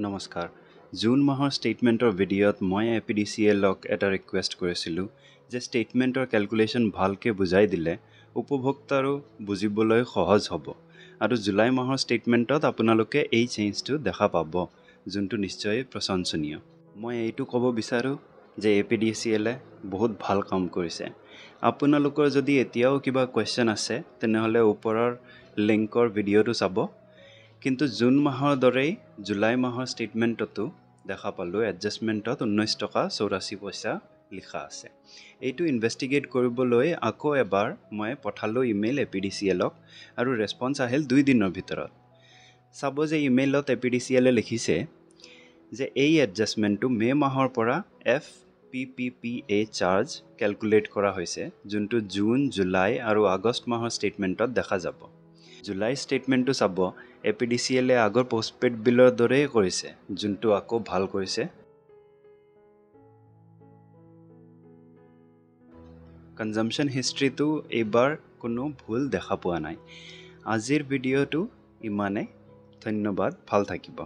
নমস্কাৰ। জুন মাহৰ ষ্টেটমেণ্টৰ ভিডিঅ'ত মই এপিডিচিএলক এটা ৰিকুৱেষ্ট কৰিছিলোঁ যে ষ্টেটমেণ্টৰ কেলকুলেশ্যন ভালকৈ বুজাই দিলে উপভোক্তাৰো বুজিবলৈ সহজ হ'ব, আৰু জুলাই মাহৰ ষ্টেটমেণ্টত আপোনালোকে এই চেঞ্জটো দেখা পাব, যোনটো নিশ্চয় প্ৰশংসনীয়। মই এইটো ক'ব বিচাৰোঁ যে এপিডিচিএলে বহুত ভাল কাম কৰিছে। আপোনালোকৰ যদি এতিয়াও কিবা কুৱেশ্যন আছে, তেনেহ'লে ওপৰৰ লিংকৰ ভিডিঅ'টো চাব। কিন্তু জুন মাহৰ দৰেই জুলাই মাহৰ ষ্টেটমেণ্টতো দেখা পালোঁ এডজাষ্টমেণ্টত 19 টকা 84 পইচা লিখা আছে। এইটো ইনভেষ্টিগেট কৰিবলৈ আকৌ এবাৰ মই পঠালোঁ ইমেইল এপিডিচিএলক, আৰু ৰেছপন্স আহিল 2 দিনৰ ভিতৰত। চাব যে ইমেইলত এপিডিচিএলে লিখিছে যে এই এডজাষ্টমেণ্টটো মে' মাহৰ পৰা FPPPA charge calculate কৰা হৈছে, যোনটো জুন, জুলাই আৰু আগষ্ট মাহৰ ষ্টেটমেণ্টত দেখা যাব। জুলাই ষ্টেটমেণ্টটো চাব, এপিডিচিএলে আগৰ পষ্টপেইড বিলৰ দৰেই কৰিছে, যোনটো আকৌ ভাল কৰিছে। কনজামশ্যন হিষ্ট্ৰীটো এইবাৰ কোনো ভুল দেখা পোৱা নাই। আজিৰ ভিডিঅ'টো ইমানে। ধন্যবাদ, ভাল থাকিব।